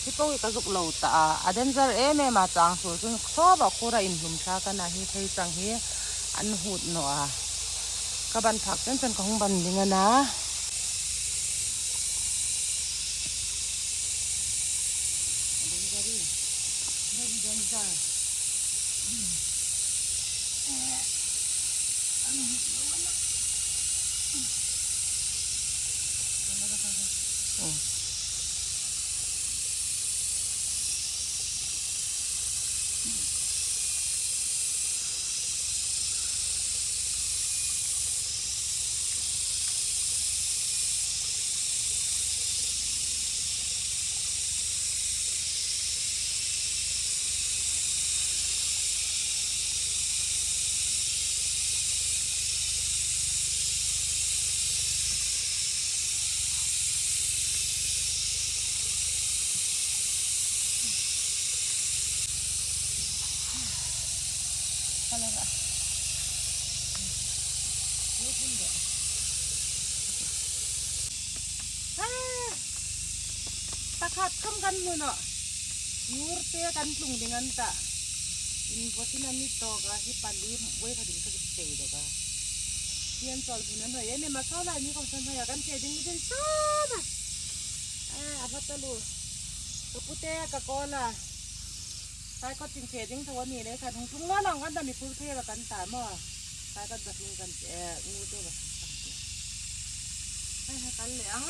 Hi pawh hi ka zuk lo ta a, a danger em em a chang tur chu sawp ah khur a inhlum thlak a na hi phei chang hi an hut nawh a, ka ban phak chen chuan ka hung ban ding a na. A danger i, very danger. An hut lo a na. Pakhat kham kan hmun aw ngur te kan tlung ding an tah in vawtin an ni tawk a hi pali uai kha ding kha chu chei deuh a hian chawl hmun an hawi em em a saw lai ni kawng sawn hei a kan che ding ding sawm a a va ta lu ka pute ka kawl a sai kawt tin che ding tho a ni le khan hung tlung lual ang kan ta mi phur phei a kan ta maw sai kawt bathing kan che ngur te bathing kan che hei ha kal leh ang.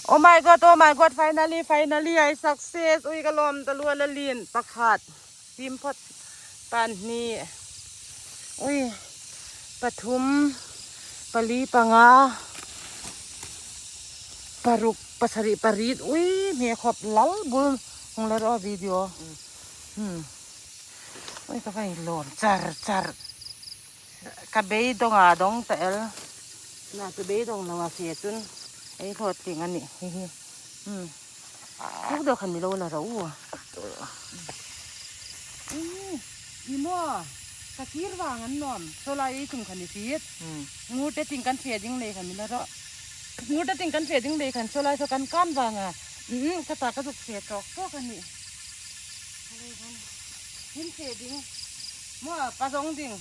Oh my god, oh my god, finally, finally, I success. Ui ka lawm ta lua la lin pakhat. Pim phot pan ni. Ui pathum pali panga paruk pasarih parit. Ui me khop lal bul hung la ro video. Ui ka vai lawm char char. Ka beidawng a dawng ta el na chu beidawng lo a che chun ei hlawt tling a nih hei hi umm thuk deuh khan milo la ro umm i maw ka kir vang an nuam saw lai ei tum khan i hrit ngur te ting kan fe ding lei khan mila ro ngur te ting kan fe ding lei khan saw lai saw kan kan vang a umm ka ta ka zuk fe tawk tawk a nih hin fe ding. Maw pa zawng ding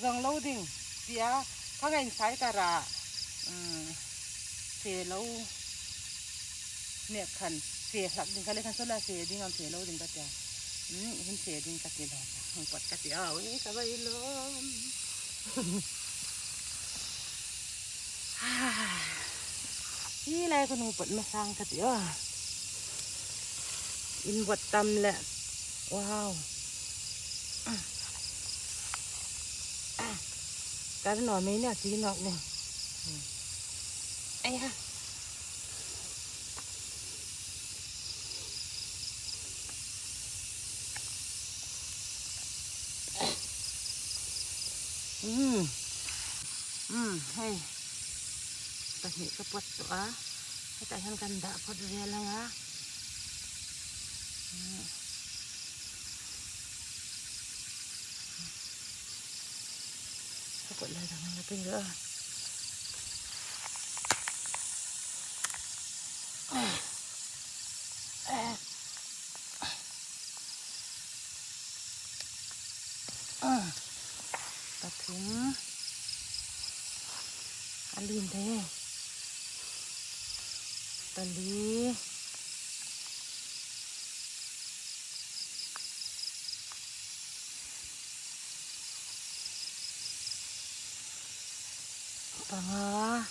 zawng lo ding tia ka ngain sai ka ra fe lo nek khan fe hlak ding ka le khan sola fe ding am fe lo ding ka tia hin fe ding ka ti lo hung pat ka ti a ui ka vai lom hi lai ka nu pat ma sang ka ti a in wat tam le Wow. Cái nó mấy nè tí nọ nè. Ai ha. Hei. Pahnih ka pawt tawh a. Hetah hian kan dah phawt vel ang a. Ka pawt lai dang la peng reuh a. Pathum a lin thei hei pali. Panga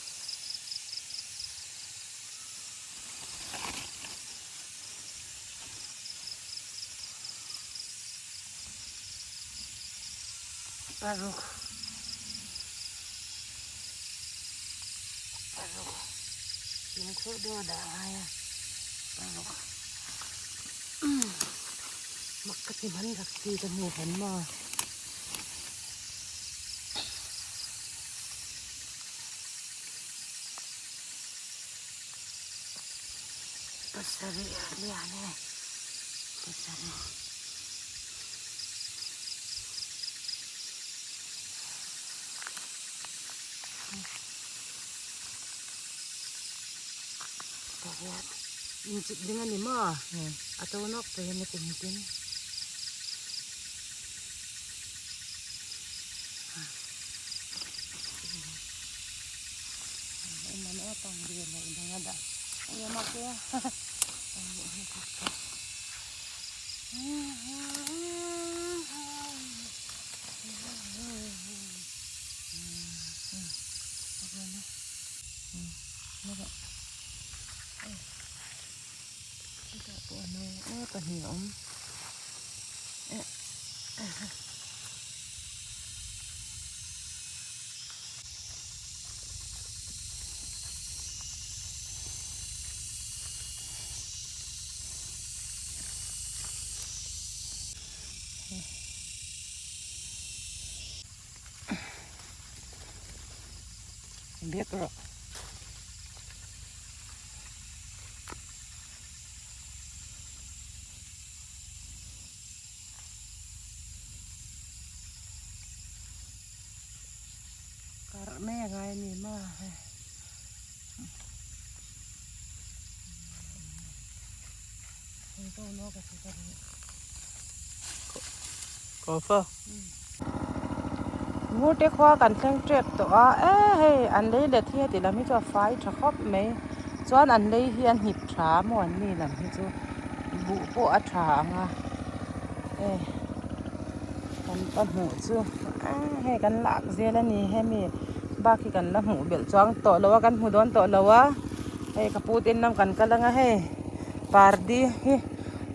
paruk paruk fimkhur deuh a dah ngai a paruk mak ka ti hman rak chi ka hmu hman maw. Pasarih a lian e pasarih. Tah hian inchit ding a ni maw? A to nawk phei a ni kum tin. Biak rawh. Karh mai a ngai a ni maw hei. Ngurte khua kan thleng tep tawh a e hei an lei let hi heti lam hi chu a fai tha khawp mai chuan an lei hi a hnip tha maw an ni lam hi chu buh pawh a tha ang a hei kan pa hmuh chu a hei kan lak zel a ni hemi bak hi kan la hmuh belh chuang tawh lo a kan hmu dawn tawh lo a hei ka pu te in lam kan kal ang a hei pardi hi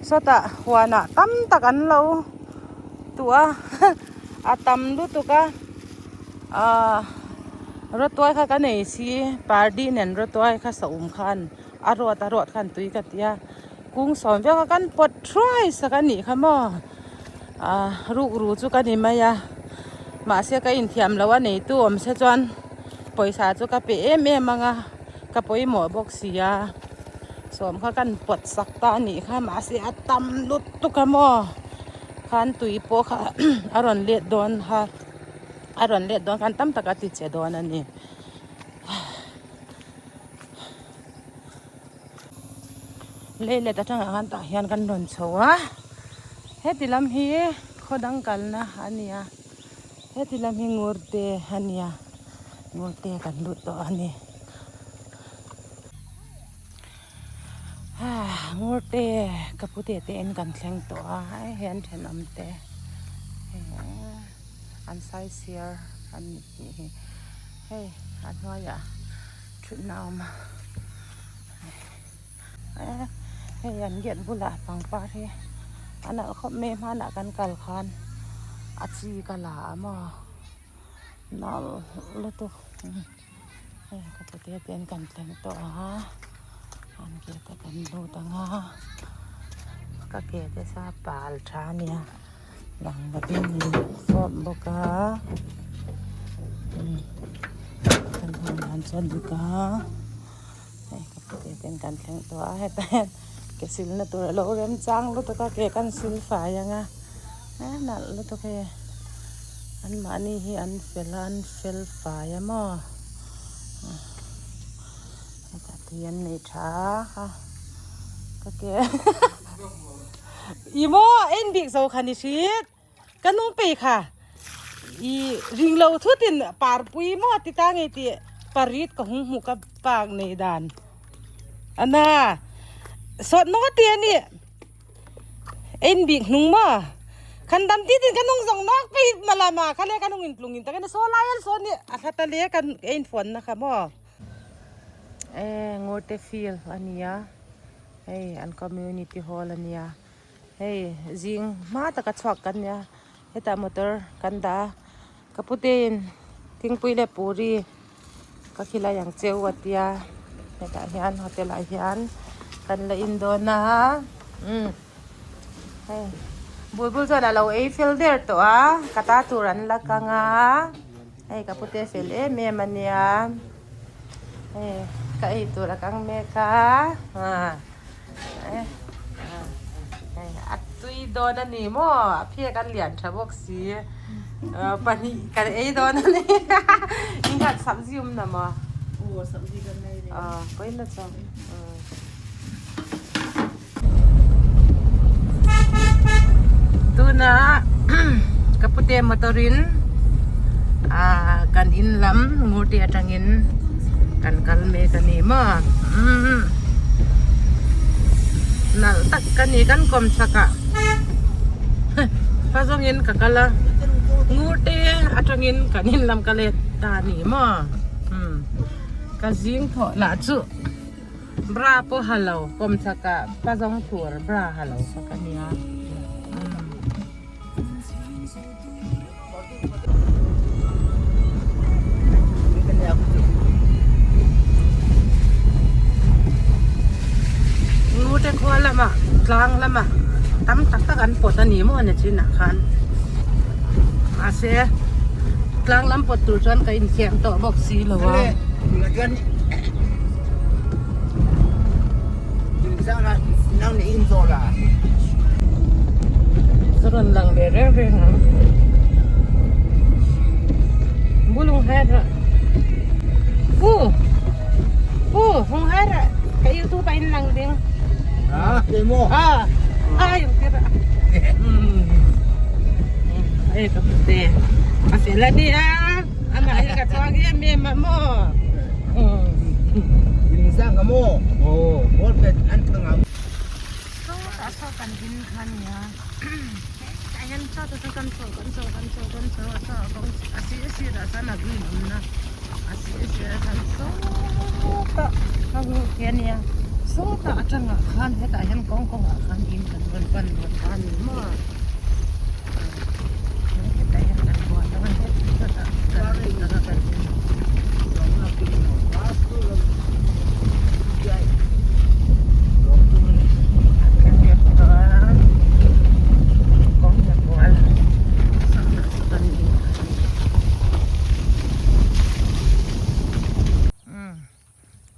sawtah huanah tam tak an lo tuh a a tam lutuk a ahh rawtuai kha ka nei si pardi nen rawtuai kha saum khan a ruat a ruat khan tui ka ti a kung sawm vek a kan pawt thuai sak a nih kha maw ahh rukru chu ka ni mai a mahse ka inthiam loh a neitu awm se chuan pawisa chu ka pe em em ang a ka pawimawh bawk si a sawm kha kan pawt sak ta a nih kha mahse a tam lutuk a maw khan tui pawh kha a rawn let dawn kha a rawn let dawn khan tam tak a ti che dawn a ni. Lei let atangah khan tah hian kan rawn chho a heti lam hi khaw dang kalna a ni a heti lam hi ngurte a ni a ngurte kan lut tawh a ni ngurte ka pu te te in kan thleng tawh a hei an thenawm te an saisir an ni hi hei a hnuaiah thutna a awm a. Hei an gate bulah pangpar hi a nalh khawp mai hmanah kan kal khan a chi ka la a maw nalh lutuk hei ka pute te an kan thleng tawh a an gate a kan lut ang a ka ke te sa pal tha a nia lang lovin min fawp bawk a kan hmuh dan chuan dik a. Hei ka pute ten kan thleng tawh a hetah hian ke silna tur a lo rem chang lutuk a ke kan sil fai ang a a nalh lutuk hei anmahni hi an fel a an fel fai a maw hetah tui an nei tha a ka ke i maw en bik zo kha ni hrit. Ka nung pei kha i ring lo thutin parpui maw ti ta ngei tih parit ka hung hmuh ka pak nei dan ana sawt maw ti ani ein bik hnung maw khan dam ti tin ka nung zawng nawk pei malama kha le ka nung in tlung in tak ani saw lai an saw ni a thla ta le kan ein phone na kha maw e ngurte field ania hei an community hall ania. Hei zing hma taka chhuak kan nia hetah motor kan dah a ka putein thingpui leh puri ka khilai ang cheu a tia hetah hian hotel ah hian kan la in dawn a umm hei bulbul chuan a lo ei fel der tawh a ka ta tur an la kang a hei ka pute fel em em a nia hei ka ei tur a kang mek a ah. A tui dawn a ni maw a phek a lian tha bawk si pahnih kan ei dawn a ni in khat sabzi awm na maw. Ah, pawi na chang. Tuna ka pute motorin ah kan in lam ngurte atangin kan kal mek a ni maw. Nalh tak ka ni kan kawm chhak ah hma zawngin ka kal a ngurte atangin kan in lam ka let ta a ni maw. Ka zing thawh lah chu bra pawh ha lo kawm chhak ah pa zawng tur bra ha lo kha ka nia. Ngute khua lamah tlang lamah tam tak tak an pawt a ni maw ni chinah khan mahse tlang lam pawt tur chuan ka insiam tawh bawk si lo a. Ka rawn lang ve reng reng ang. Bulung hai ra. Pu. Pu, hung hai ra. Ka YouTube a in lang ding. Ha, ke mo. Ha. Ai, tira. Ai ka pute. Asela ni a. Amah hi ka chuang em em a maw. In sang ka maw. Oh, ball pet an thang ang. Sawtah saw kan in kha nia. Hetah hian sawtah saw kan chho kan chho kan chho kan chho a saw a kawng a sir sirah chuan a green awmna a sir sirah chuan sawtah a hmuh khi a nia. Sawtah atangah khan hetah hian kawng kawngah khan in kan rawn pan dawn ta a ni maw.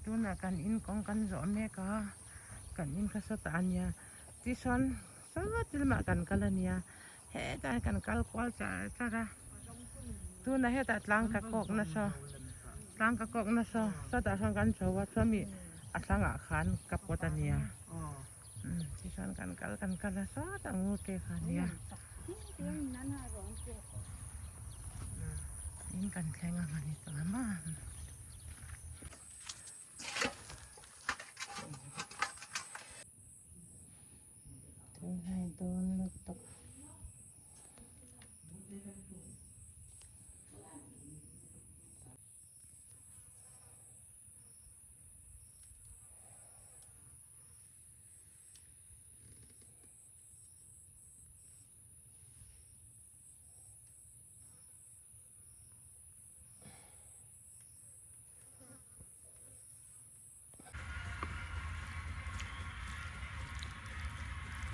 Tunah kan in kawng kan zawh mek a kan in kha sawtah a nia tichuan sawt lamah kan kal a nia hetah hian kan kal kual char char a tunah hetah tlang ka kawk nasa tlang ka kawk nasa sawtah sawn kan chho a chuan mi a thlangah khan ka pawt a nia tichuan kan kal kan kal a sawtah ngur te kha a nia in kan thleng ang a ni tawh ang a. Tunhai dawn lutuk.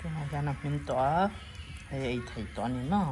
Tunah hian a hmin tawh a, hei ei theih tawh a ni maw.